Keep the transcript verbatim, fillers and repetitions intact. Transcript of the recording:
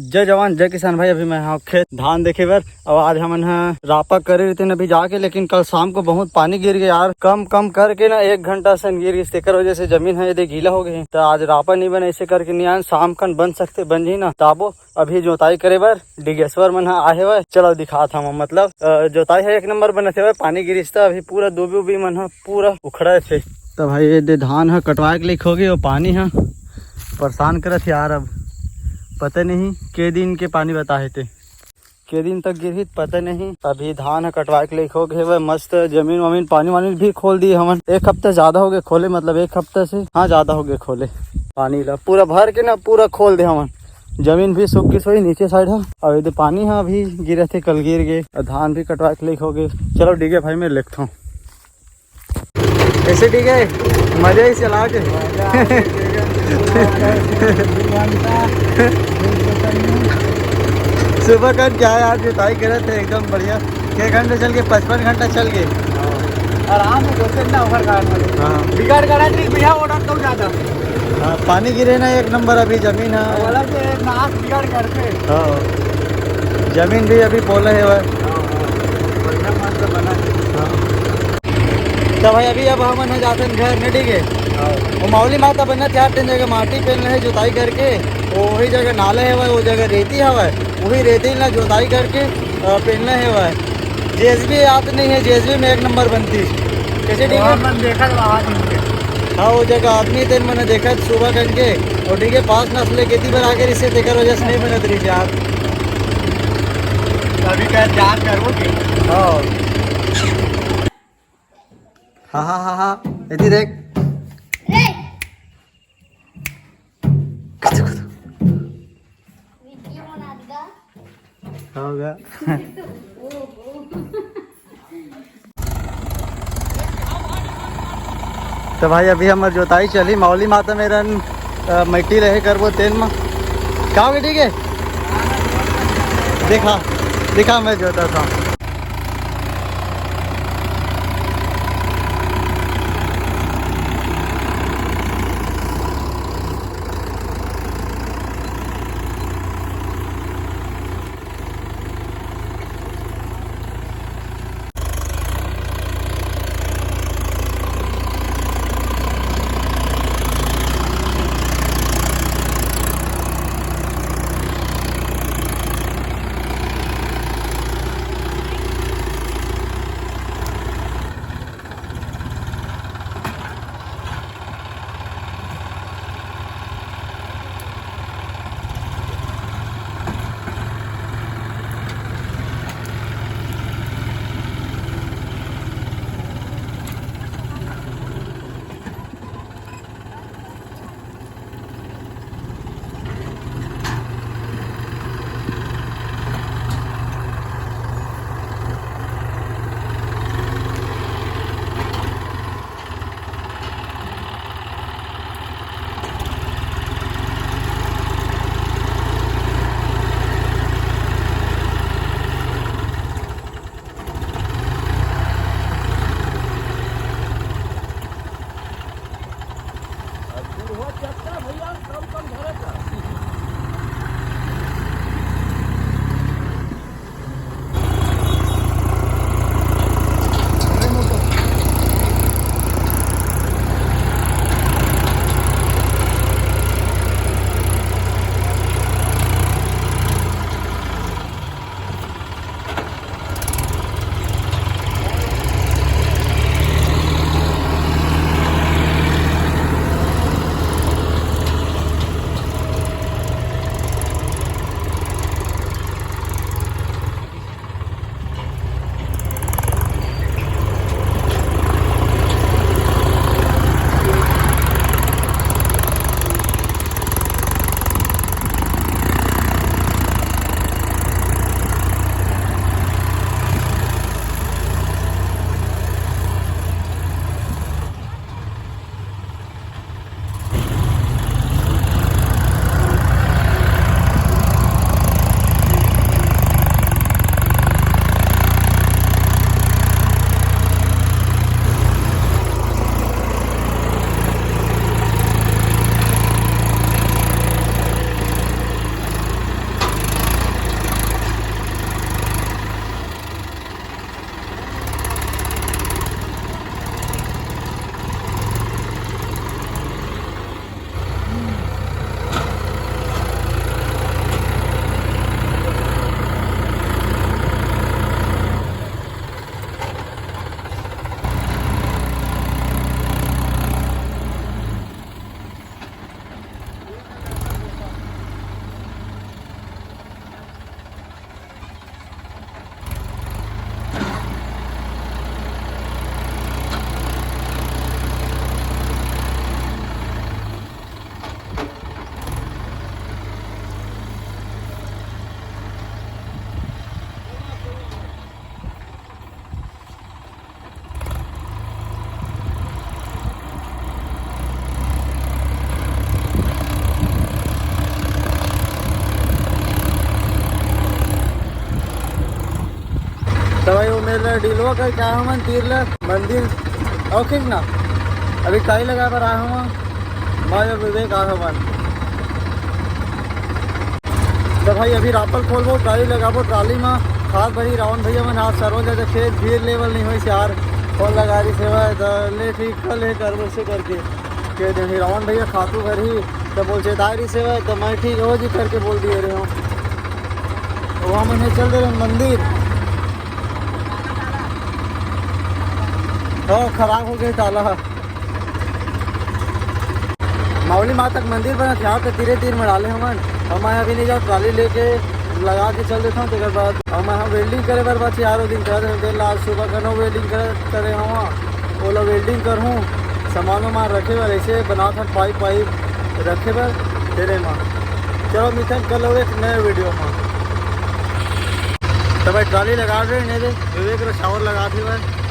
जय जवान, जय किसान भाई। अभी मैं हा खेत धान देखे बर, अउ आज हमन ह रापा करे रहितेन अभी जाके, लेकिन कल शाम को बहुत पानी गिर गे यार। कम कम करके ना एक घंटा सन गिर गिस, तेकर वजह से जमीन ह एदे गीला हो गे। त आज रापा नइ बने, ऐसे करके नइ आन, शाम कन बन सकथे, बन जही ना। त आबो अभी जोताई करे बर डिगेश्वर मन ह आए हवय। चलो दिखात हव, मतलब, अ, जोताई ह एक नंबर बनत हवय, पानी गिरिस त अभी पूरा दूबी उबी मन ह पूरा उखड़त हे। त भाई एदे धान ह कटवाए के लइक होगे, अउ पानी ह परेशान करत हे यार। अब पता नहीं के दिन के पानी बताए हे ते, के दिन तक गिरही पता नहीं। अभी धान ह कटवाए के लइक होगे हवय, मस्त जमीन वमीन पानी वानी भी खोल दिए हमन। एक हफ्ता ज्यादा होगे खोले, मतलब एक हफ्ता से, हाँ, ज्यादा होगे खोले। पानी ला पूरा भर के ना पूरा खोल दे हमन। जमीन भी सूख गिस होही नीचे साइड ह। अउ एदे पानी ह अभी गिरत हे, कल गिर गे। अउ धान भी कटवाए के लइक होगे। चलो डीगे भाई, मैं लेगथव। कैसे डीगे? मजा ही चला के। सुबह कन क्या यार, जोताई करत हे एकदम बढ़िया। छह घंटे चल के, पचपन घंटा चल के। आराम से दोस्त ना ओवर का। हाँ। बिगाड़ करा नहीं भैया, वो डर तो ज्यादा। हाँ, पानी गिरे ना, एक नंबर अभी जमीन है। वाला से नाक बिगाड़ करके। हाँ, जमीन भी अभी पोला है वह। हाँ, हाँ। बढ़िया मस्त बना है। हाँ। तो भाई अभी अब हमन ह जाथन घर न, ठीक है? हाँ। वो मावली माता बनत यार, तेन जगह माटी पेलना है जोताई करके, वो वही जगह नाला है वह, वो जगह रेती हवय, वही रेती ला जोताई करके, अ, पेलना है वह। जेसीबी आत नहीं है, जेसीबी में एक नंबर बनती। कैसे ठीक है? मन देखा था बाहर इनके। हाँ, वो जगह आदमी तेन मैंने देखा सुबह करके, और ठीक है, पास नस्ल खेती पर आके इससे तेकर वजह से नहीं बनत रही यार। अभी क्या जांच करो कि? हाँ। हाँ, हाँ, हाँ, हाँ, इधर देख। होगा। तो भाई अभी हमर जोताई चली, मावली माता मेरन, अ, मट्टी रहे करबो तेन म। का होगे, ठीक है? दिखा, दिखा मैं जोता था। एला डिलवा करके आए हमन तीर ले मंदिर। अउ खींच ना, अभी ट्राली लगाए बर आए हमन, मैं अउ विवेक आए हमन। तो भाई अभी रापल खोलबो, ट्राली लगाबो, ट्राली में खाद भरी। रावण भैया मन आज सरवन जाते खेत भीड़ लेवल नहीं होइस यार, फोन लगा रहिस हवय, तो ले ठीक कर ले करबो से करके। के दिन ही रावण भैया खातू भरही, तो बोल चेताए रहिस हवय, तो मैं ठीक हो जी करके बोल दिए रहे हूँ। तो वहाँ मैंने चल दे रहे मंदिर। हाँ, खराब हो गए ताला। मावली माता के मंदिर बनत हे, यहाँ पे तीरे तीर में डाले हमन। हम अभी नहीं जाओ, ट्राली लेके लगा के चल देता हूँ। तेकर बाद हम यहाँ वेल्डिंग करे बर बात यारो दिन कर देर ला, आज सुबह कनो वेल्डिंग करे करे हवा, ओला वेल्डिंग करहूँ, सामान वामान रखे बर, ऐसे बनात हन पाइप वाइप रखे बर तेरे मा। चलो मिथन, कल और एक नए वीडियो में। तो भाई ट्राली लगा रहे ने दे, विवेक रो शावर लगा थे भाई।